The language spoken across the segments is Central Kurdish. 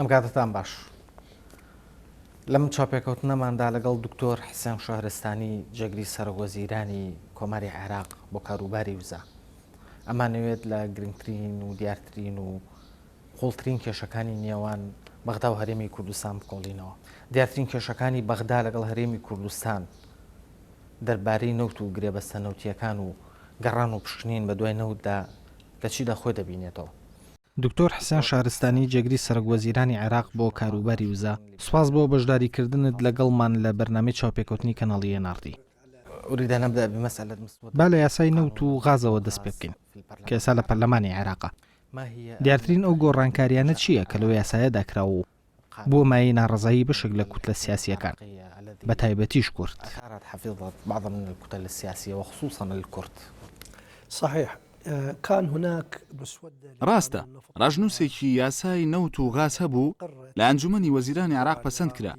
ئەم کاتەتان باش. لەم چاوپێکەوتنەماندا لەگەڵ دکتۆر حسێن شەهرستانی جێگری سەرۆکوەزیرانی کۆماری عێراق بۆ کاروباری وزە ئەمانەوێت لە گرنگترین و دیارترین و قوڵترین کێشەکانی نێوان بەغدا و هەرێمی کوردستان بکۆڵینەوە. دیارترین کێشەکانی بەغدا لەگەڵ هەرێمی کوردستان دەربارەی نەوت و گرێبەستە نەوتییەکان و گەڕان و پشکنین بەدوای نەوتدا لە چیدا خۆی دەبینێتەوە؟ دکتۆر حسێن شارستانی جێگری سەرۆک وەزیرانی عێراق بۆ کاروباری وزە، سوپاس بۆ بەشداریکردنت لەگەڵمان لە بەرنامەی چاوپێکەوتنی کەناڵی ئێن ئاڕ تی. با لە یاسای نەوت و غازەوە دەست پێ بکەین کە ئێستا لە پەرلەمانی عێراقە. دیارترین ئەو گۆڕانکارییانە چییە کە لەو یاسایەدا کراوە و بووە مایەی ناڕەزایی بەشێک لە کوتلە سیاسییەکان، بە تایبەتیش کورد؟ ڕاستە، ڕەشنووسێکی یاسای نەوت و غاز هەبوو لە ئەنجومەنی وەزیرانی عێراق پەسەند کرا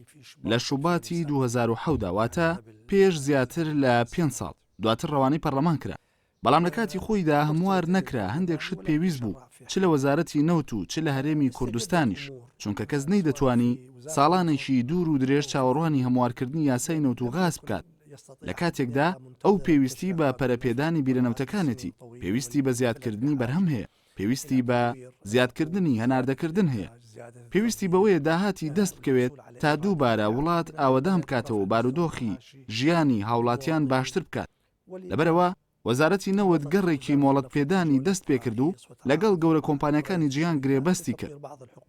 لە شوباتی 2007 دا، واتە پێش زیاتر لە پێنج ساڵ، دواتر ڕەوانەی پەڕلەمان کرا. بەڵام لە کاتی خۆیدا هەموار نەکرا، هەندێک شت پێویست بوو چ لە وەزارەتی نەوت و چ لە هەرێمی کوردستانیش، چونکە کەس نەیدەتوانی ساڵانێکی دوور و درێژ چاوەڕوانی هەموارکردنی یاسای نەوت و غاز بکات، لە کاتێکدا ئەو پێویستی بە پەرەپێدانی بیرە نەوتەکانێتی، پێویستی بە زیادکردنی بەرهەم هەیە، پێویستی بە زیادکردنی هەناردەکردن هەیە، پێویستی بەوەیە داهاتی دەست بکەوێت تا دووبارە وڵات ئاوەدان بکاتەوە و بارودۆخی ژیانی هاوڵاتیان باشتر بکات. لەبەرئەوە وەزارەتی نەوت گەڕێکی مۆڵەتپێدانی دەست پێکرد و لەگەڵ گەورە کۆمپانیاکانی جیهان گرێبەستی کرد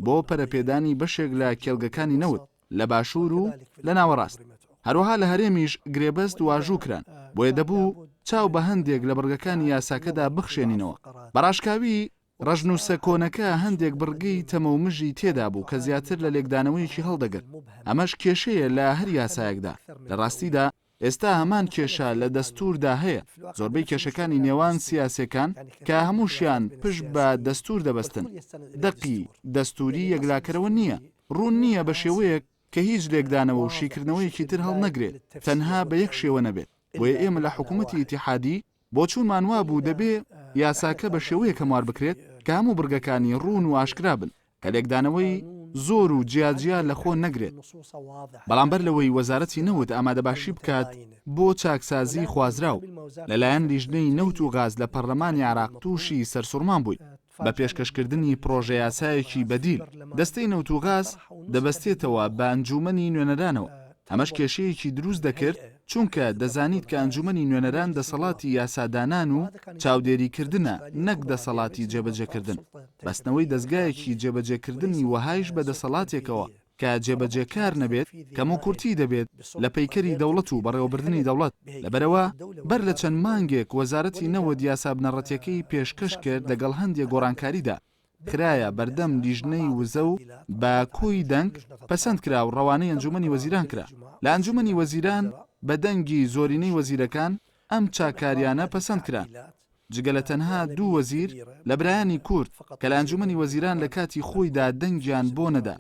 بۆ پەرەپێدانی بەشێک لە کێڵگەکانی نەوت لە باشوور و لە ناوەڕاست، هەروەها لە هەرێمیش گرێبەست واژوو کران، بۆیە دەبوو چاو بە هەندێک لە بڕگەکانی یاساکەدا بخشێنینەوە. بە ڕاشکاوی ڕەشنووسە کۆنەکە هەندێک بڕگەی تەمەومژی تێدابوو کە زیاتر لە لێکدانەوەیەکی هەڵدەگرت، ئەمەش کێشەیە لە هەر یاسایەکدا، لە ڕاستیدا ئێستا هەمان کێشە لە دەستووردا هەیە، زۆربەی کێشەکانی نێوان سیاسیەکان کە هەمووشیان پشت بە دەستوور دەبەستن، دەقی دەستووری یەکلاکەرەوە نییە، ڕوون نییە بە شێوەیەک کە هیچ لێکدانەوە و شیکردنەوەیەکی تر هەڵنەگرێت، تەنها بە یەک شێوە نەبێت، بۆیە ئێمە لە حکوومەتی ئیتیحادی بۆچوونمان وابوو دەبێ یاساکە بە شێوەیەک هەموار بکرێت کە هەموو بڕگەکانی ڕوون و ئاشکرا بن، کە لێکدانەوەی زۆر و جیا جیا لە خۆ نەگرێت. بەڵام بەر لەوەی وەزارەتی نەوت ئامادەباشی بکات بۆ چاکسازیی خوازراو، لەلایەن لیژنەی نەوت و غاز لە پەرلەمانی عێراق تووشی سەرسوڕمان بووین بە پێشکەشکردنی پڕۆژەیاسایەکی بەدیل، دەستەی نەوت و غاز دەبەستێتەوە بە ئەنجوومەنی نوێنەرانەوە، ئەمەش کێشەیەکی دروست دەکرد، چونکە دەزانیت کە ئەنجوومەنی نوێنەران دەسەڵاتی یاسادانان و چاودێریکردنە نەک دەسەڵاتی جێبەجێکردن، بەستنەوەی دەزگایەکی جێبەجێکردنی وەهایش بە دەسەڵاتێکەوە کە جێبەجێکار نەبێت کەموکورتی دەبێت لە پەیکەری دەوڵەت و بەڕێوەبردنی دەوڵەت، لەبەرئەوە بەر لە چەند مانگێک وەزارەتی نەوت یاسا بنەڕەتیەکەی پێشکەش کرد لەگەڵ هەندێ گۆڕانکاریدا خرایە بەردەم لیژنەی وزە و بە کۆی دەنگ پەسەند کرا و ڕەوانەی ئەنجومەنی وەزیران کرا. لە ئەنجومەنی وەزیران بە دەنگی زۆرینەی وەزیرەکان ئەم چاککاریانە پەسەند کران. جگە لە تەنها دوو وەزیر لە برایانی کورد کە لە ئەنجومەنی وەزیران لە کاتی خۆیدا دەنگیان بۆ نەدا،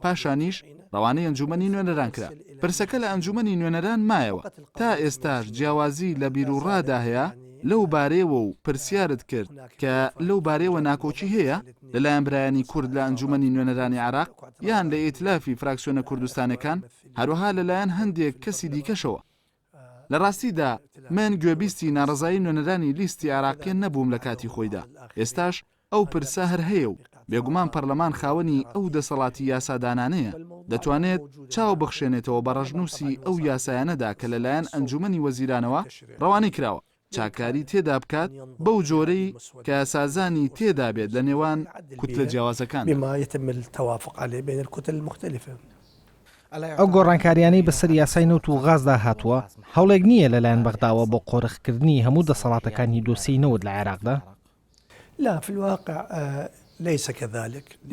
پاشانیش ڕەوانەی ئەنجومەنی نوێنەران کرا. پرسەکە لە ئەنجومەنی نوێنەران مایەوە، تا ئێستاش جیاوازی لە بیروڕادا هەیە لەو بارەیەوە و پرسیارت کرد کە لەو بارەیەوە ناکۆکی هەیە لەلایەن برایانی کورد لە ئەنجومەنی نوێنەرانی عێراق یان لە ئیتلافی فراکسیۆنە کوردستانەکان، هەروەها لەلایەن هەندێک کەسی دیکەشەوە. لە ڕاستیدا من گوێبیستی ناڕەزایی نوێنەرانی لیستی عێراقیە نەبووم لە کاتی خۆیدا، ئێستاش ئەو پرسە هەر هەیە و بێگومان پەرلەمان خاوەنی ئەو دەسەڵاتی یاسادانانەیە دەتوانێت چاو بخشێنێتەوە بە ڕەشنووسی ئەو یاسایانەدا کە لەلایەن ئەنجومەنی وەزیرانەوە ڕەوانەی کراوە چاککاری تێدا بکات بەو جۆرەی کە سازانی تێدا بێت لە نێوان کوتلە جیاوازەکاندا. ئەو گۆڕانکارییانەی بەسەر یاسای نەوت و غازدا هاتووە، هەوڵێک نییە لەلایەن بەغداوە بۆ قۆرخکردنی هەموو دەسەڵاتەکانی دۆسیەی نەوت لە عێراقدا؟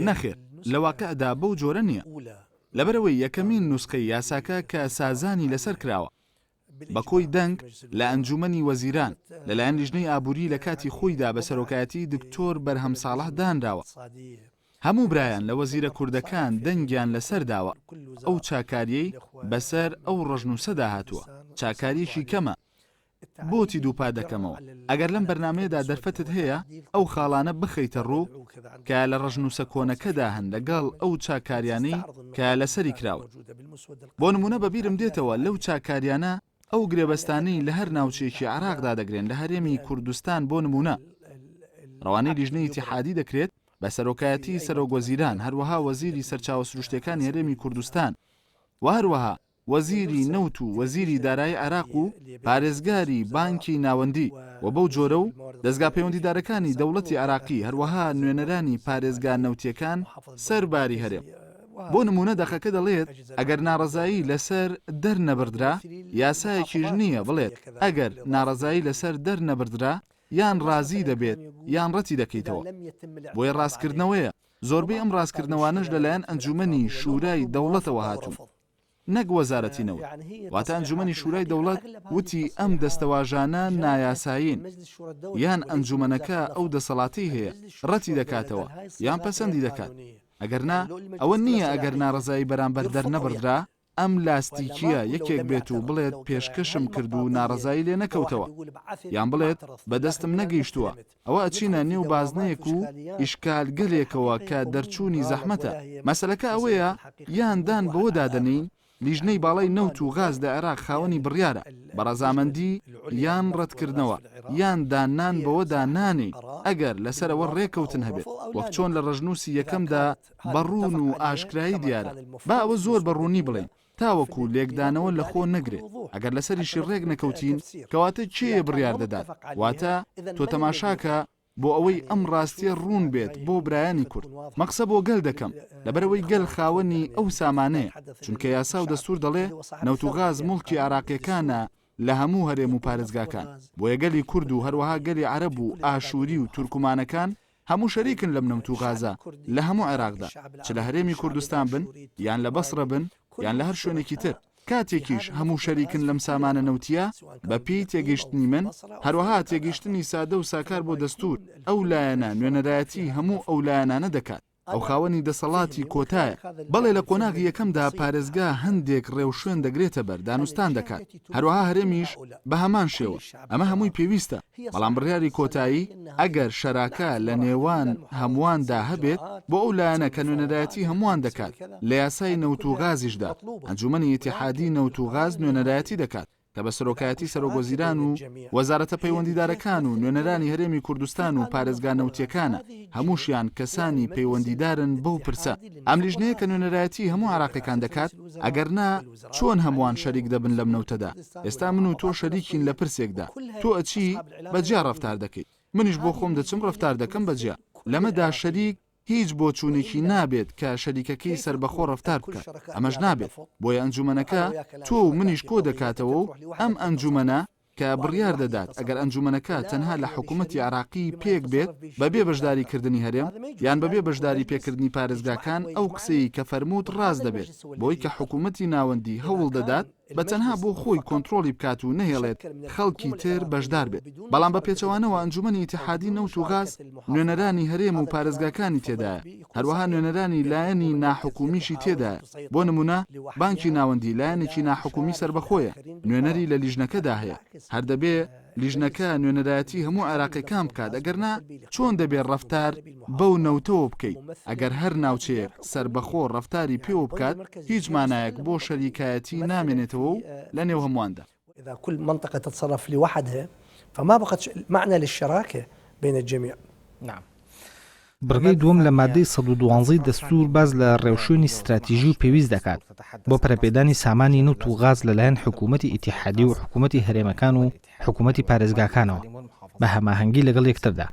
نەخێر، لە واقیعدا بەو جۆرە نییە. لەبەرئەوەی یەکەمین نوسخەی یاساکە کە سازانی لەسەر کراوە، بە کۆی دەنگ لە ئەنجوومەنی وەزیران، لەلایەن لیژنەی ئابووری لە کاتی خۆیدا بە سەرۆکایەتی دکتۆر بەرهەم ساڵح دانراوە. هەموو برایان لە وەزیرە کوردەکان دەنگیان لەسەر داوە، ئەو چاکارییەی بەسەر ئەو ڕەشنووسەدا هاتووە، چاکارییەکی کەمە. بۆتی دووپات دەکەمەوە، ئەگەر لەم بەرنامەیەدا دەرفەتت هەیە ئەو خاڵانە بخەیتە ڕوو کە لە ڕەشنووسە کۆنەکەدا هەن لەگەڵ ئەو چاککاریانەی کە لەسەری کراون. بۆ نموونە بەبیرم دێتەوە لەو چاککاریانە ئەو گرێبەستانەی لە هەر ناوچەیەکی عێراقدا دەگرێن لە هەرێمی کوردستان بۆ نموونە ڕەوانەی لیژنەی ئیتیحادی دەکرێت بە سەرۆکایەتی سەرۆکوەزیران هەروەها وەزیری سەرچاوە سروشتیەکانی هەرێمی کوردستان و هەروەها وەزیری نەوت و وەزیری دارایی عێراق و پارێزگاری بانکی ناوەندی و بەو جۆرە و دەزگا پەیوەندیدارەکانی دەوڵەتی عێراقی هەروەها نوێنەرانی پارێزگا نەوتیەکان سەر باری هەرێم. بۆ نموونە دەقەکە دەڵێت ئەگەر ناڕەزایی لەسەر دەرنەبڕدرا، یاسایەکیش نییە بڵێت ئەگەر ناڕەزایی لەسەر دەرنەبڕدرا یان ڕازی دەبێت یان ڕەتی دەکەیتەوە. بۆیە ڕاستکردنەوەیە. زۆربەی ئەم ڕاستکردنەوانەش لەلایەن ئەنجوومەنی شورای دەوڵەتەوە هاتوون نەک وەزارەتی نەوت. واتە ئەنجوومەنی شورای دەوڵەت وتی ئەم دەستەواژانە نایاسایین، یان ئەنجوومەنەکە ئەو دەسەڵاتەی هەیە ڕەتی دەکاتەوە یان پەسەندی دەکات. ئەگەر نا ئەوە نییە ئەگەر ناڕەزایی بەرامبەر دەرنەبڕدرا، ئەم لاستیکییە یەکێک بێت و بڵێت پێشکەشم کرد و ناڕەزایی لێ نەکەوتەوە، یان بڵێت بە دەستم نەگەیشتووە، ئەوە ئەچینە نێو بازنەیەک و ئیشکالگەلێکەوە کە دەرچوونی زەحمەتە. مەسەلەکە ئەوەیە یان دان بەوەدا دەنێین لیژنەی باڵای نەوت و غاز لە عێراق خاوەنی بڕیارە بە ڕەزامەندی یان ڕەتکردنەوە، یان داننان بەوەدا نانێین ئەگەر لەسەر ئەوە ڕێککەوتن هەبێت، وەک چۆن لە ڕەشنووسی یەکەمدا بە ڕوون و ئاشکرایی دیارە. با ئەوە زۆر بە ڕوونی بڵێین تاوەکو لێکدانەوە لەخۆ نەگرێت، ئەگەر لەسەریشی ڕێک نەکەوتین، کەواتە کێیە بڕیار دەدات؟ واتە تۆ تەماشاکە بۆ ئەوەی ئەم ڕاستییە ڕوون بێت بۆ برایانی کورد، مە قسە بۆ گەل دەکەم، لەبەرئەوەی گەل خاوەنی ئەو سامانەیە، چونکە یاسا و دەستوور دەڵێ نەوت و غاز موڵکی عێراقییەکانە لە هەموو هەرێم و پارێزگاکان، بۆیە گەلی کورد و هەروەها گەلی عەرەب و ئاشووری و تورکمانەکان هەموو شەریکن لەم نەوت و غازە لە هەموو عێراقدا، چ لە هەرێمی کوردستان بن یان لە بەسڕە بن یان لە هەر شوێنێکی تر. کاتێکیش هەموو شەریکن لەم سامانە نەوتییە، بە پێی تێگەیشتنی من، هەروەها تێگەیشتنی سادە و ساکار بۆ دەستوور، ئەو لایەنە نوێنەرایەتی هەموو ئەو لایەنانە دەکات. ئەو خاوەنی دەسەڵاتی کۆتایە. بەڵێ لە قۆناغی یەکەمدا پارێزگا هەندێک ڕێوشوێن دەگرێتە بەر، دانوستان دەکات، هەروەها هەرێمیش بە هەمان شێوە، ئەمە هەمووی پێویستە، بەڵام بڕیاری کۆتایی ئەگەر شەراکە لە نێوان هەموواندا هەبێت بۆ ئەو لایەنە کە نوێنەرایەتی هەمووان دەکات لە یاسای نەوت و غازیشدا ئەنجوومەنی ئیتیحادی نەوت و غاز نوێنەرایەتی دەکات کە بە سەرۆکایەتی سەرۆکوەزیران و وەزارەتە پەیوەندیدارەکان و نوێنەرانی هەرێمی کوردستان و پارێزگا نەوتییەکانە، هەمووشیان کەسانی پەیوەندیدارن بەو پرسە. ئەم لیژنەیە کە نوێنەرایەتی هەموو عێراقیەکان دەکات، ئەگەر نا چۆن هەمووان شەریک دەبن لەم نەوتەدا؟ ئێستا من و تۆ شەریکین لە پرسێکدا، تۆ ئەچی بە جیا ڕەفتار دەکەیت، منیش بۆ خۆم دەچم ڕەفتار دەکەم بە جیا، لەمەدا شەریک هیچ بۆچوونێکی نابێت کە شەریکەکەی سەربەخۆ ڕەفتار بکات، ئەمەش نابێت، بۆیە ئەنجومەنەکە تۆ و منیش کۆدەکاتەوە و ئەم ئەنجومەنە کە بڕیار دەدات ئەگەر ئەنجومەنەکە تەنها لە حکومەتی عێراقی پێک بێت بەبێ بەشداری کردنی هەرێم یان بەبێ بەشداری پێکردنی پارێزگاکان ئەو قسەی کە فەرمووت ڕاست دەبێت بەوەی کە حکومەتی ناوەندی هەوڵ دەدات بە تەنها بۆ خۆی کۆنترۆڵی بکات و نەهێڵێت خەڵکی تر بەشدار بێت بەڵام بە پێچەوانەوە ئەنجومەنی ئیتیحادی نەوت و غاز نوێنەرانی هەرێم و پارێزگاکانی تێدایە هەروەها نوێنەرانی لایەنی ناحکومیشی تێدایە بۆ نمونە بانکی ناوەندی لایەنێکی ناحکومی سەربەخۆیە نوێنەری لە لیژنەکەدا هەیە هەر دەبێ لیژنەکە نوێنەرایەتی هەموو عێراقیەکان بکات ئەگەرنا چۆن دەبێ ڕەفتار بەو نەوتەوە بکەیت ئەگەر هەر ناوچەیەک سەربەخۆ ڕەفتاری پێوە بکات هیچ مانایەک بۆ شەریکایەتی نامێنێتەوە و لە نێو هەموواندا. اذا كل منطقة تتصرف لوحدها فما بقت معنى للشراكة بين الجميع. نعم. بڕگەی دووەم لە ماددەی 112 ی دەستوور باس لە ڕێوشوێنی ستراتیژی و پێویست دەکات بۆ پەرەپێدانی سامانی نەوت و غاز لەلایەن حکوومەتی ئیتیحادی و حکوومەتی هەرێمەکان و حکوومەتی پارێزگاکانەوە بە هەماهەنگی لەگەڵ یەکتردا.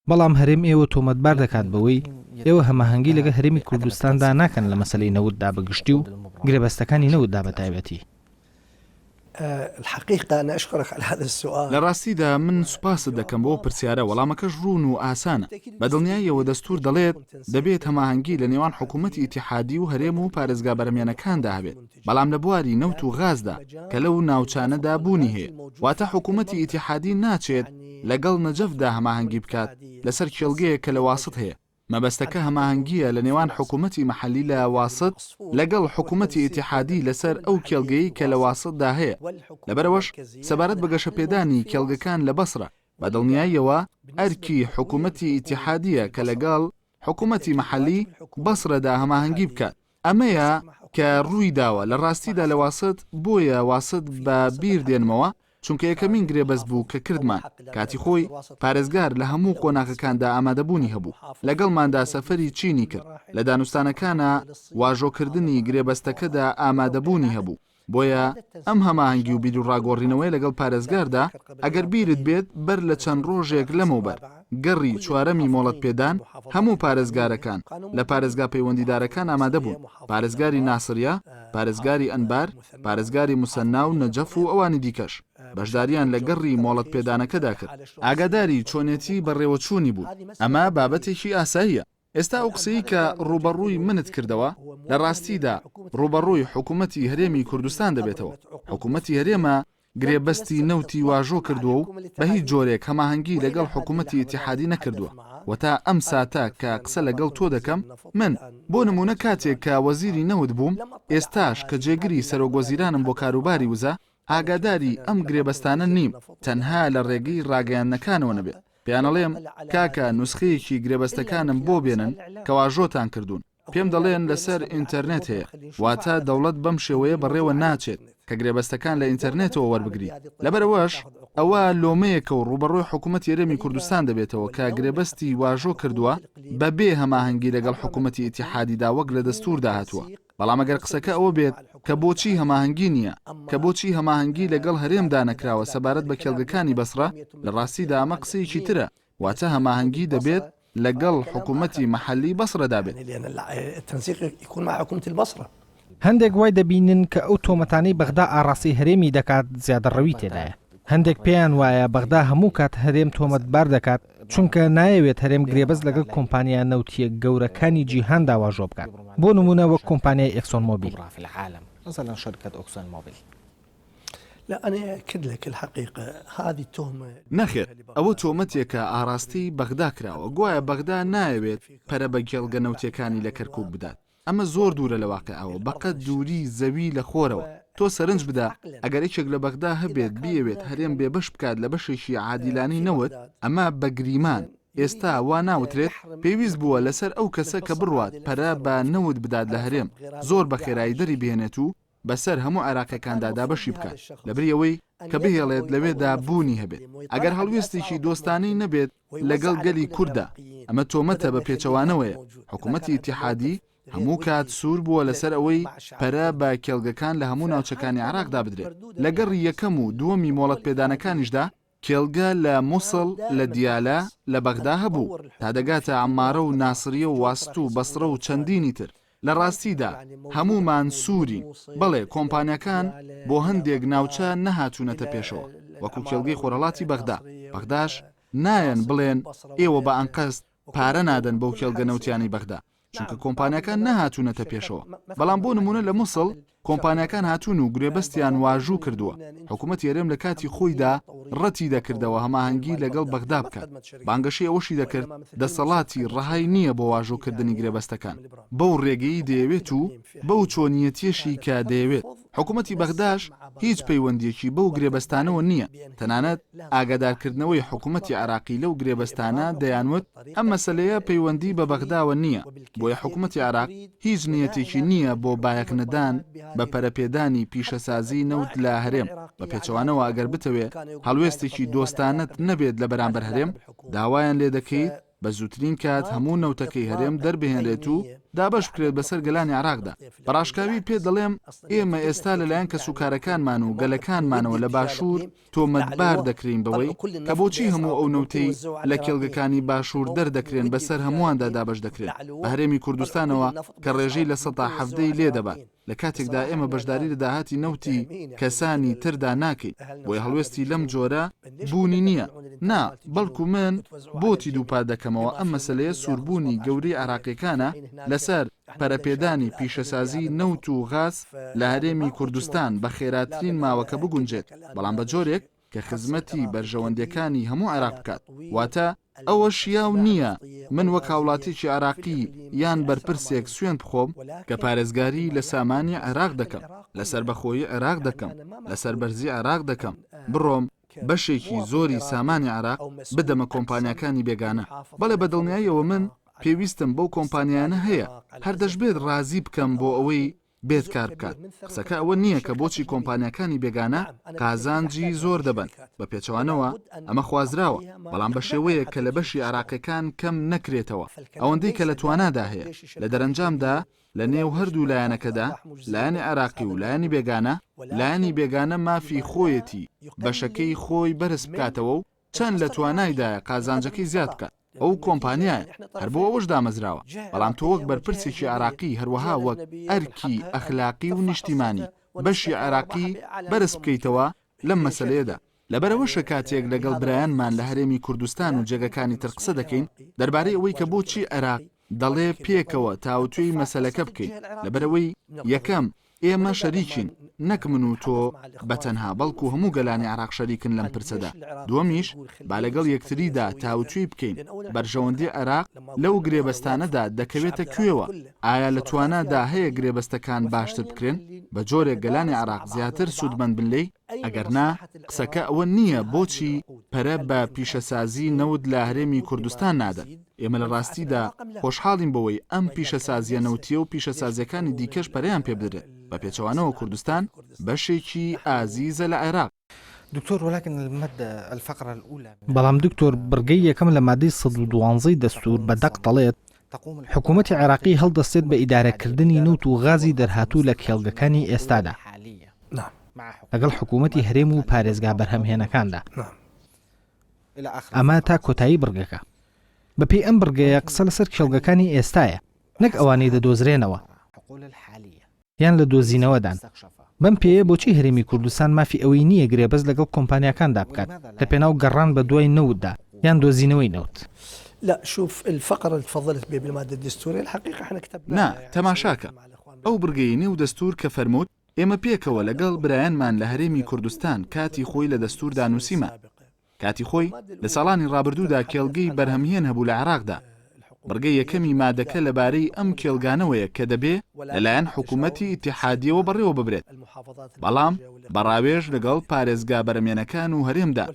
بەڵام هەرێم ئێوە تۆمەتبار دەکات بەوەی ئێوە هەماهەنگی لەگەڵ هەرێمی کوردستاندا ناکەن لە مەسەلەی نەوتدا بە گشتی و گرێبەستەکانی نەوتدا بە تایبەتی. لە ڕاستیدا من سوپاست دەکەم بۆ ئەو پرسیارە، وەڵامەکەش ڕوون و ئاسانە. بە دڵنیاییەوە دەستوور دەڵێت دەبێت هەماهەنگی لە نێوان حکوومەتی ئیتیحادی و هەرێم و پارێزگا بەرهەمهێنەکاندا هەبێت، بەڵام لە بواری نەوت و غازدا کە لەو ناوچانەدا بوونی هەیە، واتە حکوومەتی ئیتیحادی ناچێت لەگەڵ نەجەفدا هەماهەنگی بکات لەسەر کێڵگەیەک کە لە واسط هەیە. مەبەستەکە هەماهەنگییە لە نێوان حکوومەتی مەحەلی لە واسط لەگەڵ حکوومەتی ئیتیحادی لەسەر ئەو کێڵگەیەی کە لە واسطدا هەیە. لەبەرئەوەش سەبارەت بە گەشەپێدانی کێڵگەکان لە بەسرە، بە دڵنیاییەوە ئەرکی حکوومەتی ئیتیحادییە کە لەگەڵ حکوومەتی مەحەلی بەسرەدا هەماهەنگی بکات. ئەمەیە کە ڕووی داوە لە ڕاستیدا لە واسط، بۆیە واسط بە بیر دێنمەوە، چونکە یەکەمین گرێبەست بوو کە کردمان، کاتی خۆی پارێزگار لە هەموو قۆناغەکاندا ئامادەبوونی هەبوو، لەگەڵماندا سەفەری چینی کرد، لە دانوستانەکانا واژۆکردنی گرێبەستەکەدا ئامادەبوونی هەبوو. بۆیە ئەم هەماهەنگی و بیروڕاگۆڕینەوەیە لەگەڵ پارێزگاردا، ئەگەر بیرت بێت بەر لە چەند ڕۆژێک لەمەوبەر، گەڕی چوارەمی مۆڵەتپێدان، هەموو پارێزگارەکان لە پارێزگا پەیوەندیدارەکان ئامادە بوون، پارێزگاری ناسریە، پارێزگاری ئەنبار، پارێزگاری موسەننا و نەجەف و ئەوانی دیکەش، بەشدارییان لە گەڕی مۆڵەتپێدانەکەدا کرد. ئاگاداری چۆنێتی بەڕێوەچوونی بوون. ئەمە بابەتێکی ئاساییە. ئێستا ئەو قسەی کە ڕووبەڕووی منت کردەوە، لە ڕاستیدا ڕووبەڕووی حکوومەتی هەرێمی کوردستان دەبێتەوە. حکوومەتی هەرێمە گرێبەستی نەوتی واژۆ کردووە و بە هیچ جۆرێک هەماهەنگی لەگەڵ حکوومەتی ئیتیحادی نەکردووە و تا ئەم ساتە کە قسە لەگەڵ تۆ دەکەم، من، بۆ نموونە کاتێک کە وەزیری نەوت بووم، ئێستاش کە جێگری سەرۆکوەزیرانم بۆ کاروباری وزە، ئاگاداری ئەم گرێبەستانە نیم، تەنها لە ڕێگەی ڕاگەیاندنەکانەوە نەبێت. پێیانەڵێم کاکە نوسخەیەکی گرێبەستەکانم بۆ بێنن کە واژۆتان کردوون، پێم دەڵێن لەسەر ئینتەرنێت هەیە، واتە دەوڵەت بەم شێوەیە بەڕێوە ناچێت کە گرێبەستەکان لە ئینتەرنێتەوە وەربگریت، لەبەرئەوەش ئەوە لۆمەیەکە و ڕووبەڕووی حکومەتی هەرێمی کوردستان دەبێتەوە کە گرێبەستی واژۆ کردووە بەبێ هەماهەنگی لەگەڵ حکومەتی ئیتیحادیدا وەک لە دەستووردا هاتووە. بەڵام ئەگەر قسەکە ئەوە بێت کە بۆچی هەماهەنگی نییە، کە بۆچی هەماهەنگی لەگەڵ هەرێمدا نەکراوە سەبارەت بە کێڵگەکانی بەسڕە، لە ڕاستیدا ئەمە قسەیەکی ترە، واتە هەماهەنگی دەبێت لەگەڵ حکومەتی مەحەلی بەسڕەدا بێت. هەندێک وای دەبینن کە ئەو تۆمەتانەی بەغدا ئاڕاستەی هەرێمی دەکات زیادەڕەوی تێدایە. هەندێک پێیان وایە بەغدا هەموو کات هەرێم تۆمەتبار دەکات چونکە نایەوێت هەرێم گرێبەست لەگەڵ کۆمپانیا نەوتییە گەورەکانی جیهاندا واژۆ بکات، بۆ نموونە وەک کۆمپانیای ئێکسۆن مۆبیل. نەخێر، ئەوە تۆمەتێکە ئاڕاستەی بەغدا کراوە، گوایە بەغدا نایەوێت پەرە بە کێڵگە نەوتییەکانی لە کەرکووک بدات. ئەمە زۆر دوورە لە واقیعەوە، بەقەد دووری زەوی لە خۆرەوە. تۆ سەرنج بدە، ئەگەر یەکێک لە بەغدا هەبێت بیەوێت هەرێم بێبەش بکات لە بەشێکی عادیلانەی نەوت، ئەمە بە گریمان، ئێستا وا ناوترێت، پێویست بووە لەسەر ئەو کەسە کە بڕوات پەرە بە نەوت بدات لە هەرێم، زۆر بە خێرایی دەری بهێنێت و بەسەر هەموو عێراقیەکاندا دابەشی بکات، لەبری ئەوەی کە بهێڵێت لەوێدا بوونی هەبێت. ئەگەر هەڵوێستێکی دۆستانەی نەبێت لەگەڵ گەلی کورددا، ئەمە تۆمەتە بە پێچەوانەوەیە، حکومەتی ئیتیحادی هەموو کات سوور بووە لەسەر ئەوەی پەرە بە کێڵگەکان لە هەموو ناوچەکانی عێراقدا بدرێت، لە گەڕی یەکەم و دووەمی مۆڵەتپێدانەکانیشدا کێڵگە لە موسڵ، لە دیالە، لە بەغدا هەبوو، تا دەگاتە عەمارە و ناسریە و واست و بەسڕە و چەندینی تر. لە ڕاستیدا هەموومان سوورین. بەڵێ کۆمپانیاکان بۆ هەندێک ناوچە نەهاتوونەتە پێشەوە، وەکو کێڵگەی خۆرهەڵاتی بەغدا، بەغداش نایەن بڵێن ئێوە بە ئەنقەست پارە نادەن بەو کێڵگە نەوتیانەی بەغدا، چونکە کۆمپانیاکان نەهاتوونەتە پێشەوە، بەڵام بۆ نموونە لە موسڵ کۆمپانیاکان هاتوون و گرێبەستیان واژوو کردووە، حکومەتی هەرێم لە کاتی خۆیدا ڕەتی دەکردەوە هەماهەنگی لەگەڵ بەغدا بکات، بانگەشەی ئەوەشی دەکرد دەسەڵاتی ڕەهای نییە بۆ واژۆکردنی گرێبەستەکان بەو ڕێگەی دەیەوێت و بەو چۆنیەتیەشی کە دەیەوێت، حکومەتی بەغداش هیچ پەیوەندیەکی بەو گرێبەستانەوە نییە، تەنانەت ئاگادارکردنەوەی حکومەتی عێراقی لەو گرێبەستانە دەیانوت ئەم مەسەلەیە پەیوەندی بە بەغداوە نییە، بۆیە حکومەتی عێراق هیچ نیەتێکی نییە بۆ بایەخنەدان بە پەرەپێدانی پیشەسازیی نەوت لە هەرێم، بە پێچەوانەوە ئەگەر بتەوێ هەڵوێستێکی دۆستانەت نەبێت لە بەرامبەر هەرێم، داوایان لێدەکەیت بە زووترین کات هەموو نەوتەکەی هەرێم دەربهێنرێت و دابەش بکرێت بەسەر گەلانی عێراقدا. بە ڕاشکاوی پێت دەڵێم ئێمە ئێستا لەلایەن کەسوکارەکانمان و گەلەکانمانەوە لە باشوور تۆمەتبار دەکرێین بەوەی کە بۆچی هەموو ئەو نەوتەی لە کێڵگەکانی باشوور دەردەکرێن بەسەر هەموواندا دابەش دەکرێن بە هەرێمی کوردستانەوە کە ڕێژەی 17% ی لێ دەبات لە کاتێکدا ئێمە بەشداری لە داهاتی نەوتی کەسانی تردا ناکەین بۆیە هەڵوێستی لەم جۆرە بوونی نییە نا بەڵکو من بۆتی دووپات دەکەمەوە ئەم مەسەلەیە سووربوونی گەورەی عێراقیەکانە لەسەر پەرەپێدانی پیشەسازی نەوت و غاز لە هەرێمی کوردستان بە خێراترین ماوە کە بگونجێت، بەڵام بە جۆرێک کە خزمەتی بەرژەوەندییەکانی هەموو عێراق بکات، واتە. ئەوە شیاو نییە من وەک هاوڵاتیەکی عێراقی یان بەرپرسێک سوێند بخۆم کە پارێزگاری لە سامانی عێراق دەکەم، لە سەربەخۆیی عێراق دەکەم، لە سەربەرزی عێراق دەکەم، بڕۆم بەشێکی زۆری سامانی عێراق بدەمە کۆمپانیاکانی بێگانە. بەڵێ بە دڵنیاییەوە من پێویستم بەو کۆمپانیایانە هەیە، هەر دەشبێت ڕازی بکەم بۆ ئەوەی بێت کار بکات، قسەکە ئەوە نییە کە بۆچی کۆمپانیاکانی بێگانە قازانجی زۆر دەبەن، بە پێچەوانەوە ئەمە خوازراوە، بەڵام بە شێوەیەک کە لە بەشی عێراقیەکان کەم نەکرێتەوە ئەوەندەی کە لە توانادا هەیە، لە دەرەنجامدا لە نێو هەردوو لایەنەکەدا، لایەنی عێراقی و لایەنی بێگانە، لایەنی بێگانە مافی خۆیەتی بەشەکەی خۆی بەرز بکاتەوە و چەند لە توانایدایە قازانجەکەی زیاد بکات، ئەو کۆمپانیایە هەر بۆ ئەوەش دامەزراوە، بەڵام تۆ وەک بەرپرسێکی عێراقی هەروەها وەک ئەرکی ئەخلاقی و نیشتیمانی بەشی عێراقی بەرز بکەیتەوە لەم مەسەلەیەدا. لەبەرئەوەشە کاتێک لەگەڵ برایانمان لە هەرێمی کوردستان و جێگەکانی تر قسە دەکەین دەربارەی ئەوەی کە بۆچی عێراق دەڵێ پێکەوە تاوتوێی مەسەلەکە بکەین لەبەرئەوەی یەکەم ئێمە شەریکین، نەک من و تۆ بە تەنها، بەڵکو هەموو گەلانی عێراق شەریکن لەم پرسەدا. دووەمیش، با لەگەڵ یەکتریدا تاوتوێی بکەین، بەرژەوەندی عێراق لەو گرێبەستانەدا دەکەوێتە کوێوە؟ ئایا لە توانادا هەیە گرێبەستەکان باشتر بکرێن، بە جۆرێک گەلانی عێراق زیاتر سوودمەند بن لێی؟ ئەگەر نا، قسەکە ئەوە نییە بۆچی پەرە بە پیشەسازی نەوت لە هەرێمی کوردستان نادەن؟ ئێمە لە ڕاستیدا خۆشحاڵین بەوەی ئەم پیشەسازییە نەوتییە و پیشەسازییەکانی دیکەش پەرەیان پێبدرێت، بە پێچەوانەوە کوردستان بەشێکی ئازیزە لە عێراق. دکتۆر ولكن المادە الفقرە الاولى من بەڵام دکتۆر بڕگەی یەکەم لە مادەی 112 ی دەستوور بە دەق دەڵێت، حکوومەتی عێراقی هەڵدەستێت بە ئیدارەکردنی نەوت و غازی دەرهاتوو لە کێڵگەکانی ئێستادا، لەگەڵ حکوومەتی هەرێم و پارێزگا بەرهەمهێنەکاندا. ئەمە تا کۆتایی بڕگەکە. بەپێی ئەم بڕگەیە قسە لەسەر کێڵگەکانی ئێستایە، نەک ئەوانەی دەدۆزرێنەوە یان لە دۆزینەوەدان. بەم پێیە بۆچی هەرێمی کوردستان مافی ئەوەی نییە گرێبەست لەگەڵ کۆمپانیاکاندا بکات لە پێناو گەڕان بە دوای نەوتدا یان دۆزینەوەی نەوت؟ نا، تەماشاکە، ئەو بڕگەی نێو دەستوور کە فەرمووت ئێمە پێکەوە لەگەڵ برایانمان لە هەرێمی کوردستان کاتی خۆی لە دەستووردا نووسیمان. کاتی خۆی لە ساڵانی ڕابردوودا کێڵگەی بەرهەمهێن هەبوو لە عێراقدا. بڕگەی یەکەمی مادەکە لەبارەی ئەم کێڵگانەوەیە کە دەبێ لەلایەن حکوومەتی ئیتیحادییەوە بەڕێوە ببرێت، بەڵام بە ڕاوێژ لەگەڵ پارێزگا بەرەمێنەکان و هەرێمدا.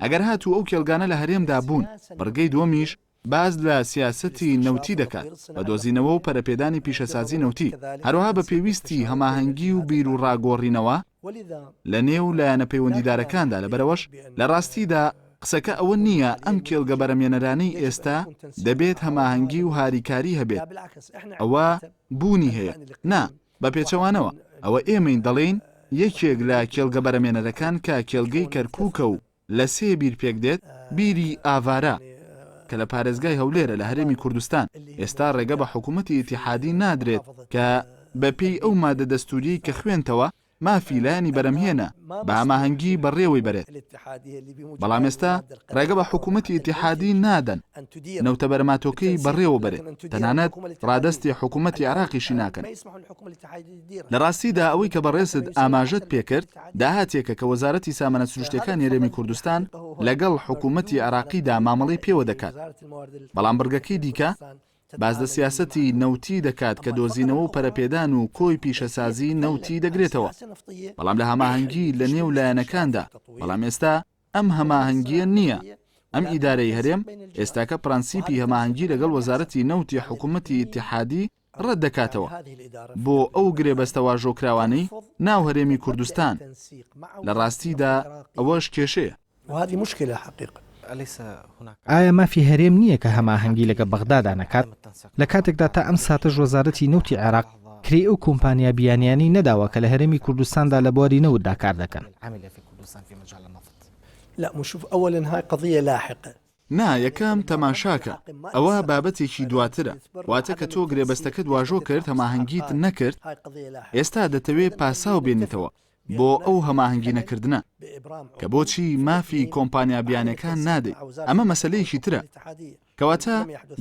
ئەگەر هاتوو ئەو کێڵگانە لە هەرێمدا بوون، بڕگەی دووەمیش باس لە سیاسەتی نەوتی دەکات بە دۆزینەوە و پەرەپێدانی پیشەسازی نەوتی، هەروەها بە پێویستی هەماهەنگی و بیروڕاگۆڕینەوە لە نێو لایەنە پەیوەندیدارەکاندا، لەبەرئەوەش لە ڕاستیدا قسەکە ئەوە نییە ئەم کێڵگە بەرەمێنەرانەی ئێستا دەبێت هەماهەنگی و هاریکاری هەبێت، ئەوە بوونی هەیە، نا، بە پێچەوانەوە ئەوە ئێمەین دەڵێین یەکێک لە کێڵگە بەرەمێنەرەکان کە کێڵگەی کەرکوکە و لە سێ بیر پێکدێت، بیری ئاڤارا، کە لە پارێزگای هەولێرە لە هەرێمی کوردستان، ئێستا ڕێگە بە حکوومەتی ئیتیحادی نادرێت کە بە پێی ئەو مادە دەستووریەی کە خوێندتەوە مافی لایەنی بەرەمهێنە بە هەماهەنگی بەڕێوەی بەرێت، بەڵام ئێستا ڕێگە بە حکوومەتی ئیتیحادی نادەن نەوتە بەرەماتۆکەی بەڕێوە بەرێت، تەنانەت ڕادەستی حکوومەتی عێراقیشی ناکەن. لە ڕاستیدا ئەوەی کە بەڕێزت ئاماژەت پێکرد داهاتێکە کە وەزارەتی سامانە سروشتیەکانی هەرێمی کوردستان لەگەڵ حکوومەتی عێراقیدا مامەڵەی پێوە دەکات، بەڵام بڕگەکەی دیکە باس لە سیاسەتی نەوتی دەکات کە دۆزینەوە و پەرەپێدان و کۆی پیشەسازی نەوتی دەگرێتەوە، بەڵام لە هەماهەنگی لە نێو لایەنەکاندا، بەڵام ئێستا ئەم هەماهەنگییە نییە، ئەم ئیدارەی هەرێم ئێستاکە پرەنسیپی هەماهەنگی لەگەڵ وەزارەتی نەوتی حکوومەتی ئیتیحادی ڕەت دەکاتەوە بۆ ئەو گرێبەستە واژۆکراوانەی ناو هەرێمی کوردستان، لە ڕاستیدا ئەوەش کێشەیە. ئایا مافی هەرێم نییە کە هەماهەنگی لەگە بەغدادا نەکات، لە کاتێکدا تا ئەم ساتەش وەزارەتی نەوتی عێراق کرێی ئەو کۆمپانیا بیانیانەی نەداوە کە لە هەرێمی کوردستاندا لە بواری نەوتدا کار دەکەن؟ نا یەکەم تەماشاکە ئەوە بابەتێکی دواترە واتە کە تۆ گرێبەستەکەت واژۆ کرد هەماهەنگیت نەکرد ئێستا دەتەوێ پاساو بێنیتەوە بۆ ئەو هەماهەنگی نەکردنە کە بۆچی مافی کۆمپانیا بیانەکان نادەیت ئەمە مەسەلەیەکی ترە کەواتە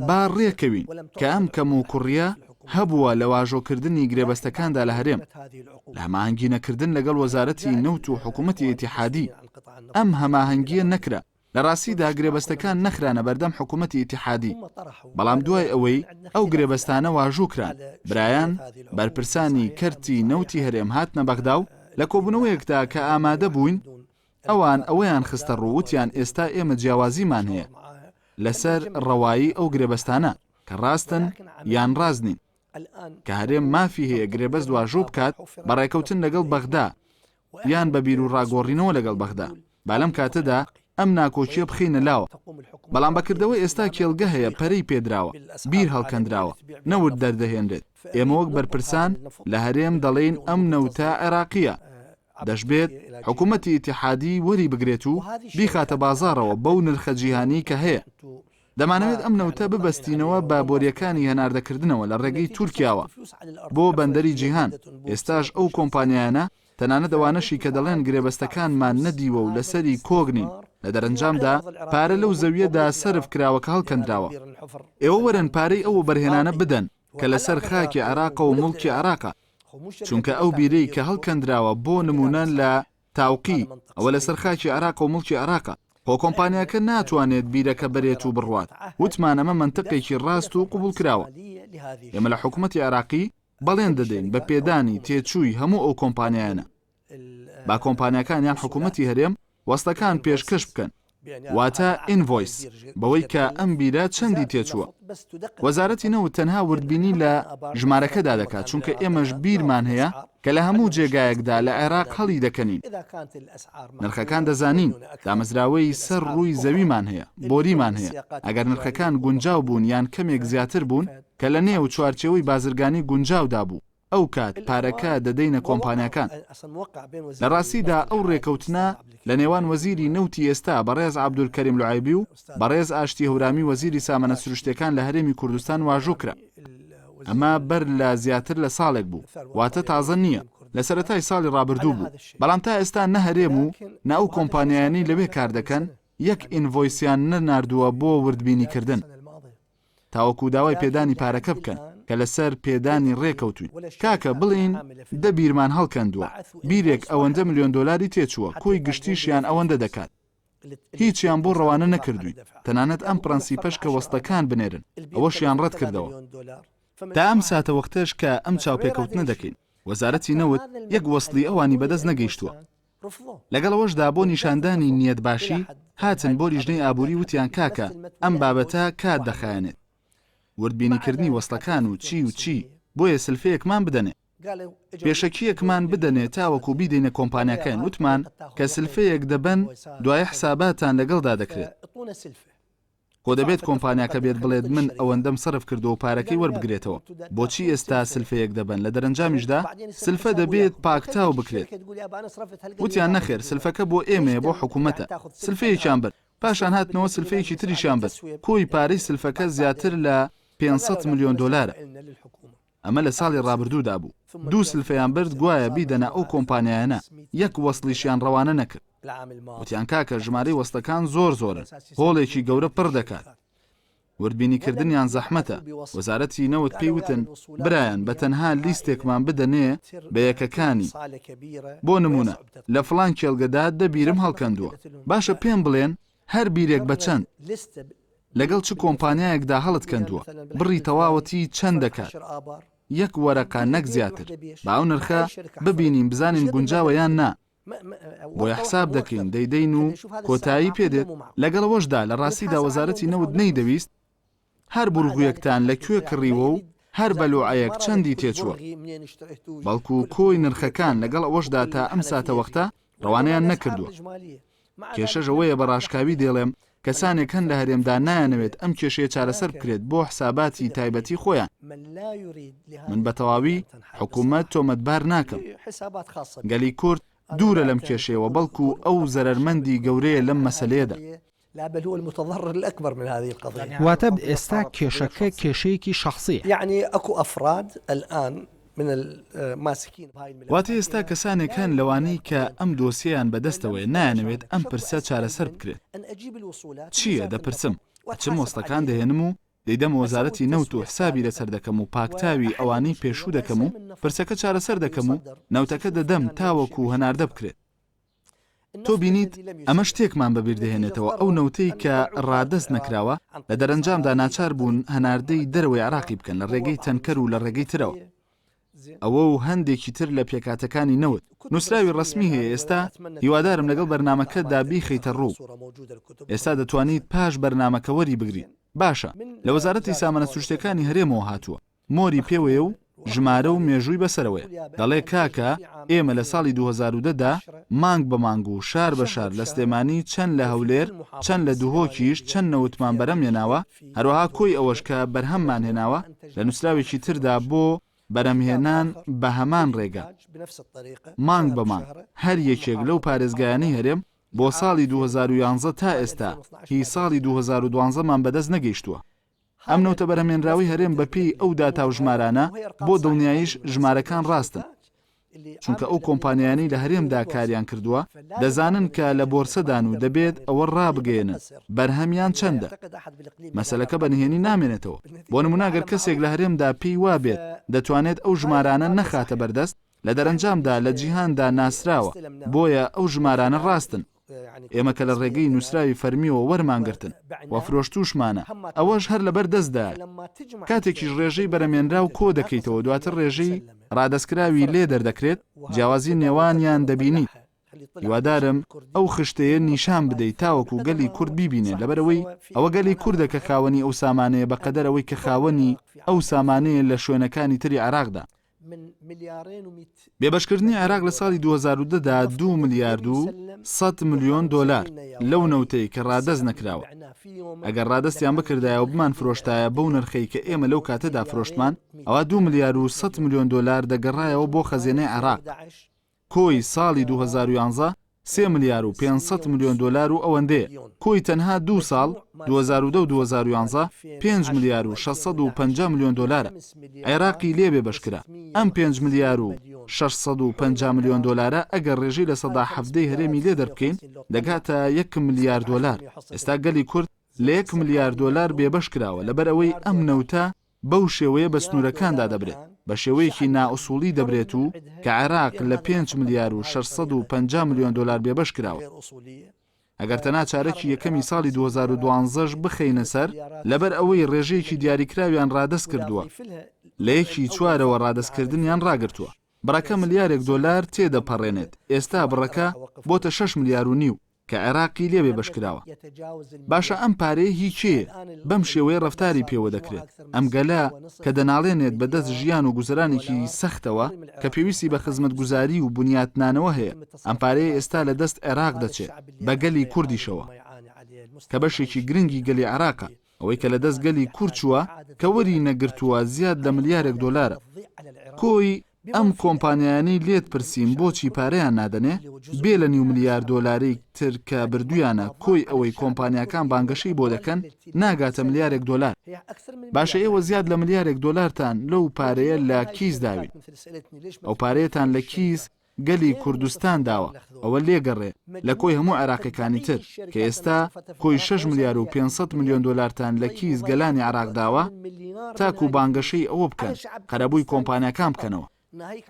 با ڕێکەوین کە ئەم کەم و کوڕیە هەبووە لە واژۆکردنی گرێبەستەکاندا لە هەرێم لە هەماهەنگی نەکردن لەگەڵ وەزارەتی نەوت و حکوومەتی ئیتیحادی ئەم هەماهەنگیە نەکرا. لە ڕاستیدا گرێبەستەکان نەخرانە بەردەم حکوومەتی ئیتیحادی، بەڵام دوای ئەوەی ئەو گرێبەستانە واژوو کران، برایان بەرپرسانی کەرتی نەوتی هەرێم هاتنە بەغدا و لە کۆبوونەوەیەکدا کە ئامادە بووین، ئەوان ئەوەیان خستە ڕوو وتیان ئێستا ئێمە جیاوازیمان هەیە لەسەر ڕەوایی ئەو گرێبەستانە کە ڕاستن یان ڕاست نین، کە هەرێم مافی هەیە گرێبەست واژۆ بکات بە ڕێکەوتن لەگەڵ بەغدا یان بە بیروڕاگۆڕینەوە لەگەڵ بەغدا، با لەم کاتەدا ئەم ناکۆکییە بخەینە لاوە. بەڵام بە کردەوە ئێستا کێڵگە هەیە پەرەی پێدراوە، بیر هەڵکەندراوە، نەوت دەردەهێنرێت، ئێمە وەک بەرپرسان لە هەرێم دەڵێین ئەم نەوتە عێراقییە، دەشبێت حکومەتی ئیتیحادی وەریبگرێت و بیخاتە بازاڕەوە بەو نرخە جیهانیی کە هەیە. دەمانەوێت ئەم نەوتە ببەستینەوە بە بۆرییەکانی هەناردەکردنەوە لە ڕێگەی تورکیاوە بۆ بەندەری جیهان، ئێستاش ئەو کۆمپانیایانە تەنانەت ئەوانەشی کە دەڵێن گرێبەستەکانمان نەدیوە و لەسەری کۆک نین، لە دەرەنجامدا پارە لەو زەوییەدا سەرف کراوە کە هەڵکەندراوە. ئێوە وەرن پارەی ئەو وەبەرهێنانە بدەن کە لەسەر خاکی عێراقە و موڵکی عێراقە، چونکە ئەو بیرەی کە هەڵکەندراوە بۆ نموونە لە تاوقی، ئەوە لەسەر خاکی عێراقە و موڵکی عێراقە، خۆ کۆمپانیاکە ناتوانێت بیرەکە بەرێت و بڕوات، وتمان ئەمە مەنتقێکی ڕاست و قبوڵکراوە. ئێمە لە حکومەتی عێراقی بەڵێن دەدەین بە پێدانی تێچووی هەموو ئەو کۆمپانیایانە. با کۆمپانیاکان یان حکومەتی هەرێم وەستەکان پێشکەش بکەن، واتە invoice، بەوەی کە ئەم بیرە چەندی تێچووە. وەزارەتی نەوت تەنها وردبینی لە ژمارەکەدا دەکات، چونکە ئێمەش بیرمان هەیە کە لە هەموو جێگایەکدا لە عێراق هەڵی دەکەنین. نرخەکان دەزانین، دامەزراوەی سەر ڕووی زەویمان هەیە، بۆریمان هەیە، ئەگەر نرخەکان گونجاو بوون یان کەمێک زیاتر بوون کە لە نێو چوارچێوەی بازرگانی گونجاودا بوو، ئەوکات پارەکە دەدەینە کۆمپانیاکان. لە ڕاستیدا ئەو ڕێکەوتنە لە نێوان وەزیری نەوتی ئێستا بەڕێز عەبدولکەریم لعێبی و بەڕێز ئاشتی هەورامی وەزیری سامانە سروشتیەکان لە هەرێمی کوردستان واژۆ کرا. ئەمە بەر لە زیاتر لە ساڵێک بوو، واتە تازە نییە، لە سەرەتای ساڵی ڕابردوو بوو، بەڵام تا ئێستا نە هەرێم و نە ئەو کۆمپانیایانەی لەوێ کار دەکەن یەک invoice یان نەناردووە بۆ وردبینیکردن. تاوەکو داوای پێدانی پارەکە بکەن کە لەسەر پێدانی ڕێکەوتوین. کاکە بڵێین دە بیرمان هەڵکەندووە، بیرێک ئەوەندە ملیۆن دۆلاری تێچووە، کۆی گشتیشیان ئەوەندە دەکات. هیچیان بۆ ڕەوانە نەکردوین، تەنانەت ئەم پرەنسیپەش کە وەستەکان بنێرن، ئەوەشیان ڕەتکردەوە. تا ئەم ساتەوەختەش کە ئەم چاوپێکەوتنە دەکەین، وەزارەتی نەوت یەک وەسڵی ئەوانی بەدەست نەگەیشتووە. لەگەڵ ئەوەشدا بۆ نیشاندانی نیەت باشی هاتن بۆ لیژنەی ئابووری وتیان کاکە ئەم بابەتە کات دەخایەنێت وردبینیکردنی وەسڵەکان و چی و چی بۆیە سلفەیەکمان بدەنێ پێشەکییەکمان بدەنێ تاوەکو بیدەینە کۆمپانیاکەیان وتمان کە سلفەیەک دەبەن دوایە حساباتان لەگەڵدا دەکرێت. خۆ دەبێت کۆمپانیاکە بێت بڵێت من ئەوەندەم سەرف کردووە و پارەکەی وەربگرێتەوە، بۆچی ئێستا سلفەیەک دەبەن، لە دەرەنجامیشدا سلفە دەبێت پاکتاو بکرێت. وتیان نەخێر سلفەکە بۆ ئێمەیە بۆ حکومەتە، سلفەیەکیان برد، پاشان هاتنەوە سلفەیەکی تریشیان برد، کۆی پارەی سلفەکە زیاتر لە 500 ملیۆن دۆلارە. ئەمە لە ساڵی ڕابردوودا بوو، دوو سلفەیان برد گوایە بیدەنە ئەو کۆمپانیایانە، یەک وەسڵیشیان ڕەوانە نەکرد. وتیان کاکە ژمارەی وەسڵەکان زۆر زۆرن، هۆڵێکی گەورە پڕ دەکات. وردبینیکردنیان زەحمەتە. وەزارەتی نەوت پێی وتن برایان بە تەنها لیستێکمان بدەنێ بە یەکەکانی، بۆ نموونە لە فڵان کێڵگەدا دە بیرم هەڵکەندووە، باشە پێم بڵێن هەر بیرێک بە چەند؟ لەگەڵ چ کۆمپانیایەکدا هەڵت کەندووە؟ بڕی تەواوەتی چەند دەکات؟ یەک وەرەقە نەک زیاتر. با ئەو نرخە ببینین بزانین گونجاوە یان نا. بۆیە حساب دەکەین دەیدەین و کۆتایی پێ دێت. لەگەڵ ئەوەشدا لە ڕاستیدا وەزارەتی نەوت نەیدەویست هەر بورغویەکتان لە کوێ کڕیوە و هەر بەلوعەیەک چەندی تێچووە، بەڵکو کۆی نرخەکان لەگەڵ ئەوەشدا تا ئەم ساتەوەختە ڕەوانەیان نەکردووە. کێشەش ئەوەیە بە ڕاشکاوی دەیڵێم کەسانێک هەن لە هەرێمدا نایانەوێت ئەم کێشەیە چارەسەر بکرێت بۆ حساباتی تایبەتی خۆیان. من بە تەواوی حکومەت تۆمەتبار ناکەم. گەلی کورد دوورە لەم کێشەیەوە بەڵکو ئەو زەرەرمەندی گەورەیە لەم مەسەلەیەدا. واتە ئێستا کێشەکە کێشەیەکی شەخسییە. واتە ئێستا کەسانێک هەن لەوانەی کە ئەم دۆسیەیان بەدەستەوەیە نایانەوێت ئەم پرسە چارەسەر بکرێت. چییە دەپرسم؟ ئەچم وەسڵەکان دەهێنم و دەیدەمە وەزارەتی نەوت و حسابی لەسەر دەکەم و پاکتاوی ئەوانەی پێشوو دەکەم و پرسەکە چارەسەر دەکەم و نەوتەکە دەدەم تاوەکو هەناردە بکرێت. تۆ بینیت ئەمە شتێکمان بەبیر دەهێنێتەوە، ئەو نەوتەی کە ڕادەست نەکراوە، لە دەرەنجامدا ناچار بوون هەناردەی دەرەوەی عێراقی بکەن لە ڕێگەی تەنکەر و لە ڕێگەی ترەوە. ئەوە و هەندێکی تر لە پێکهاتەکانی نەوت. نووسراوی ڕەسمی هەیە ئێستا، هیوادارم لەگەڵ بەرنامەکەتدا بیخەیتە ڕوو. ئێستا دەتوانیت پاش بەرنامەکە وەری بگریت. باشە، لە وەزارەتی سامانە سروشتییەکانی هەرێمەوە هاتووە. مۆری پێوەیە و ژمارە و مێژووی بەسەرەوەیە. دەڵێ کاکە ئێمە لە ساڵی 2010 دا مانگ بە مانگ و شار بە شار لە سلێمانی چەند لە هەولێر چەند لە دهۆکیش چەند نەوتمان بەرهەم هێناوە، هەروەها کۆی ئەوەش کە بەرهەممان هێناوە لە نووسراوێکی تردا بۆ بەرهەمهێنان بە هەمان ڕێگە مانگ بە مانگ هەر یەکێک لەو پارێزگایانەی هەرێم بۆ ساڵی 2011 تا ئێستا هی ساڵی 2012 مان بەدەست نەگەیشتووە. ئەم نەوتە بەرهەمێنراوەی هەرێم بەپێی ئەو داتا و ژمارانە، بۆ دڵنیاییش ژمارەکان ڕاستن، چونکە ئەو کۆمپانیایانەی لە هەرێمدا کاریان کردووە دەزانن کە لە بۆرسەدان و دەبێت ئەوە ڕابگەیەنن بەرهەمیان چەندە. مەسەلەکە بە نهێنی نامێنێتەوە. بۆ نموونە گەر کەسێک لە هەرێمدا پێی وابێت دەتوانێت ئەو ژمارانە نەخاتە بەردەست، لە دەرەنجامدا لە جیهاندا ناسراوە، بۆیە ئەو ژمارانە ڕاستن. ئێمە کە لە ڕێگەی نووسراوی فەرمییەوە وەرمانگرتن و فرۆشتووشمانە، ئەوەش هەر لەبەر دەستدایە. کاتێکیش ڕێژەی بەرەمێنراو کۆ دەکەیتەوە دواتر ڕێژەی ڕادەستکراوی لێ دەردەکرێت، جیاوازی نێوانیان دەبینیت. هیوادارم ئەو خشتەیە نیشان بدەیت تاوەکو گەلی کورد بیبینێت، لەبەرئەوەی ئەوە گەلی کوردە کە خاوەنی ئەو سامانەیە بەقەدەر ئەوەی کە خاوەنی ئەو سامانەیە لە شوێنەکانی تری عێراقدا. بێبەشکردنی عێراق لە ساڵی 2010 دا دوو ملیارد و سەد ملیۆن دۆلار لەو نەوتەی کە ڕادەست نەکراوە. ئەگەر ڕادەستیان بکردایە و بمانفرۆشتایە بەو نرخەی کە ئێمە لەو کاتەدا فرۆشتمان، ئەوا دوو ملیار و سەد ملیۆن دۆلار دەگەڕایەوە بۆ خەزێنەی عێراق. کۆی ساڵی 2011 سێ ملیار و 500 ملیۆن دۆلار و ئەوەندەیە، کۆی تەنها دوو ساڵ، 2010 و 2011، پێنج ملیار و 650 ملیۆن دۆلارە. عێراقی لێ بێبەش کرا. ئەم پێنج ملیار و 650 ملیۆن دۆلارە ئەگەر ڕێژەی 17% ی هەرێمی لێ دەربکەین، دەگاتە یەک ملیار دۆلار. ئێستا گەلی کورد لە یەک ملیار دۆلار بێبەش کراوە، لەبەرئەوەی ئەم نەوتە بەو شێوەیە بە سنوورەکاندا دەبرێت، بە شێوەیەکی نائوسوڵی دەبرێت و کە عێراق لە پێنج ملیار و 650 ملیۆن دۆلار بێبەش کراوە. ئەگەر تەنها چارەکی یەکەمی ساڵی 2012 ش بخەینە سەر، لەبەر ئەوەی ڕێژەیەکی دیاریکراویان ڕادەست کردووە، لە یەکی چوارەوە ڕادەستکردنیان ڕاگرتووە، بڕەکە ملیارێک دۆلار تێدەپەڕێنێت، ئێستا بڕەکە بۆتە شەش ملیار و نیو. کە عێراقی لێ بێبەشکراوە. باشە ئەم پارەیە هی کێیە بەم شێوەیە ڕەفتاری پێوە دەکرێت؟ ئەم گەلە کە دەناڵێنێت بە دەست ژیان و گوزەرانێکی سەختەوە کە پێویستی بە خزمەتگوزاری و بنیاتنانەوە هەیە، ئەم پارەیە ئێستا لە دەست عێراق دەچێت بە گەلی کوردیشەوە کە بەشێکی گرنگی گەلی عێراقە، ئەوەی کە لە دەست گەلی کورد چووە کە وەری نەگرتووە زیاد لە ملیارێک دۆلارە. کۆی ئەم کۆمپانیایانەی لێت پرسیم بۆچی پارەیان نادەنێ، بێ لە نیو ملیار دۆلارێک تر کە بردویانە کۆی ئەوەی کۆمپانیاکان بانگەشەی بۆ دەکەن ناگاتە ملیارێک دۆلار. باشە ئێوە زیاد لە ملیارێک دۆلارتان لەو پارەیە لە کیس داوین. ئەو پارەیەتان لە کیس گەلی کوردستان داوە، ئەوە لێگەڕێ لە کۆی هەموو عێراقیەکانی تر، کە ئێستا کۆی شەش ملیار و 500 ملیۆن دۆلارتان لە کیس گەلانی عێراق داوە، تاکو بانگەشەی ئەوە بکەن قەرەبووی کۆمپانیاکان بکەنەوە،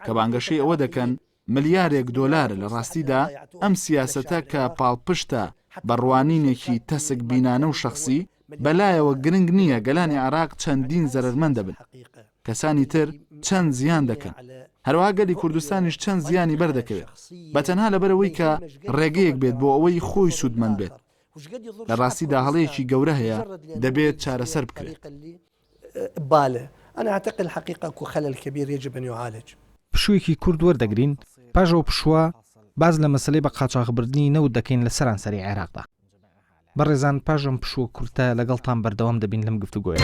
کە بانگەشەی ئەوە دەکەن ملیارێک دۆلارە، لە ڕاستیدا ئەم سیاسەتە کە پاڵپشتە بە ڕوانینێکی تەسک بینانە و شەخسی، بەلایەوە گرنگ نییە گەلانی عێراق چەندین زەرەرمەند دەبن. کەسانی تر چەند زیان دەکەن، هەروەها گەلی کوردستانیش چەند زیانی بەردەکەوێت، بە تەنها لەبەرئەوەی کە ڕێگەیەک بێت بۆ ئەوەی خۆی سوودمەند بێت. لە ڕاستیدا هەڵەیەکی گەورە هەیە دەبێت چارەسەر بکرێت. پشوویەکی کورت وەردەگرین، پاش ئەو پشووە باس لە مەسەلەی بە قاچاخبردنی نەوت دەکەین لە سەرانسەری عێراقدا. بەڕێزان پاش ئەم پشووە کورتە لەگەڵتان بەردەوام دەبین لەم گفتوگۆیە.